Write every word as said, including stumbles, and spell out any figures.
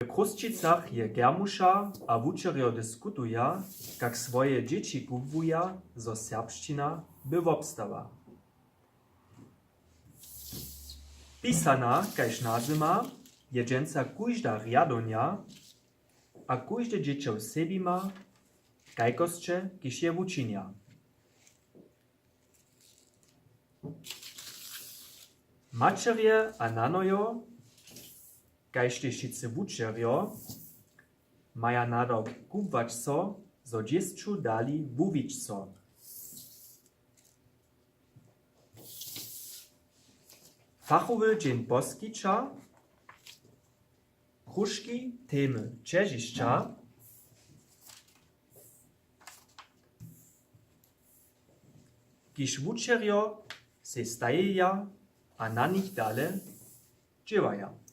W Chrósćicach je kermuša a wučerjo diskutuja, kak swoje dźěći kubłuja, zo serbšćina by wobstała. Pisana kaž nazyma je dźensa kóžda rjadownja a kóžde dźěćo sebima, kajkosće kiž je wučinja. Maćerje a nanojo, kaž tež wšitcy wučerjo, maja nadawk kubłać so, zo dźěsću dali wuwić so. Fachowy dźeń poskića kružki, temy, ćežišća, kiž wučerjo sej stajeja a na nich dale dźěłaja.